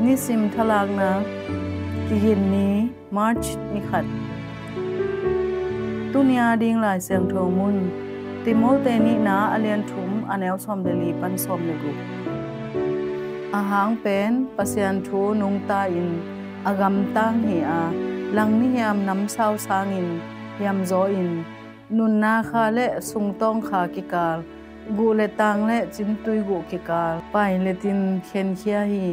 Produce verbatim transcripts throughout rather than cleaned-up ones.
Nisim thalakna, Kiginni, March ni khat. Tuni a ding Lai Siangtho mun, Timote nihna a lian thum a neu sawm le li pan sawm le guk. A hang pen Pasian thu nungta in a gamtang hi a, langni hiam namsau sangin hiamzaw in, nunna kha le sungtawng kha kikal, guh le tang le cintui guh kikal, pailetin khenkhia hi.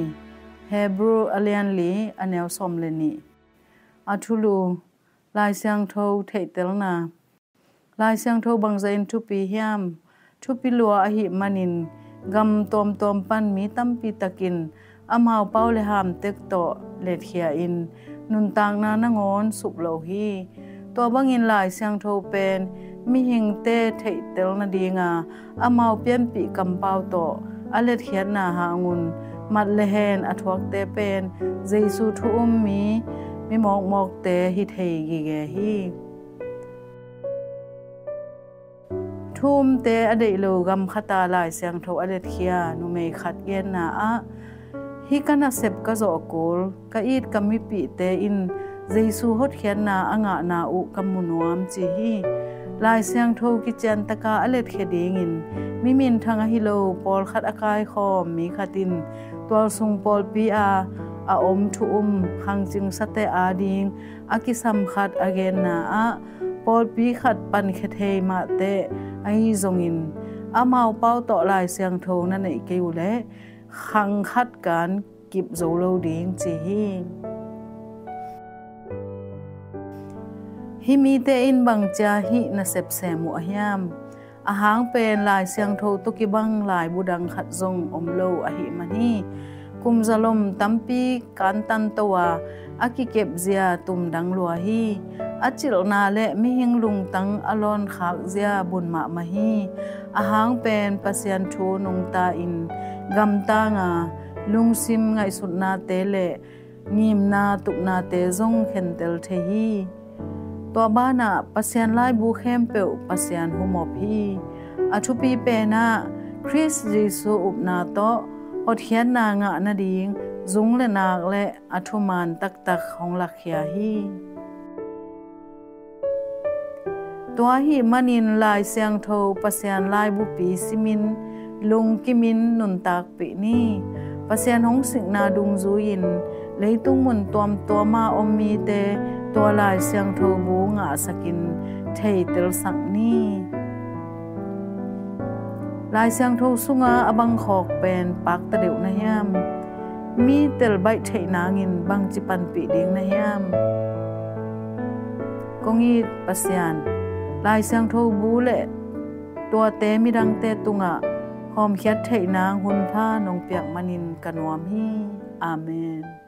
Hebrew a lian li a neu sawm le nih. A thulu, Lai Siangtho theihtelna. Lai Siangtho bangzahin thupi hiam? Thupi lua ahih manin gam tuamtuam pan mi tampi takin amau pau le hamtek tawh letkhia in nuntakna nangawn sup lo hi. Tua bangin Lai Siangtho pen mihingte theihtel nadinga amau pianpih kampau tawh a letkhiatna hangun mat le hen a thuakte pen Jesu thu um mi, mi mawkmawkte hi thei gige hi. Thu umte a deih lo gam khata Lai Siangtho a letkhia numei khat genna ah, hih ka nasep ka zawh kul, ka it ka mipihte in Jesu hotkhiatna a ngahna uh ka mu nuam ci hi. Lai Siangtho kiciantaka a letkhia dingin mi minthang ahi lo pawlkhat a kaikhawm mi khat in tualsung pawlpi a a om thu um khangcingsate ading a kisam khat a genna ah, pawlpi khat pankhia thei mahteh ahi zongin amau pau tawh Lai Siangtho na neih kei uh leh khang khat kan kip zo lo ding ci hi. Hih mite in bangcia hih nasep sem uh a hiam? A hang pen Lai Siangtho tawh kibang laibu dang khat zong om lo ahih man hi. Kum zalom tampi kantan to a, a kikepzia tumdang lua hi. A cilhna le mihing lungtang a lawnkhakzia bun mahmah hi. A hang pen Pasian thu nungta in gamtanga lungsim ngaihsutnate le ngimna tupnate zong khentel thei hi. Tua banah Pasian laibu khempeuh Pasian humop hi. A thupi penah Khrist Jesu upna tawh hotkhiatna ngah nading zung le nak le a thuman taktak hong lakkhia hi. Tua ahih manin Lai Siangtho Pasian laibupi simin lungkimin nuntakpih ni. Pasian hong sikna dungzui-in leitung mun tuamtuama om mite tua Lai Siangtho bu ngahsakin theitelsak ni. Lai Siangtho sunga a bangkhawk pen pakta deuh na hiam? Mi telbaih theih nangin bangci panpih ding na hiam? Kong it Pasian, Lai Siangtho bu le tuate midangte tungah hawmkhiat theih nang hunpha nong piak manin ka nuam hi. Amen.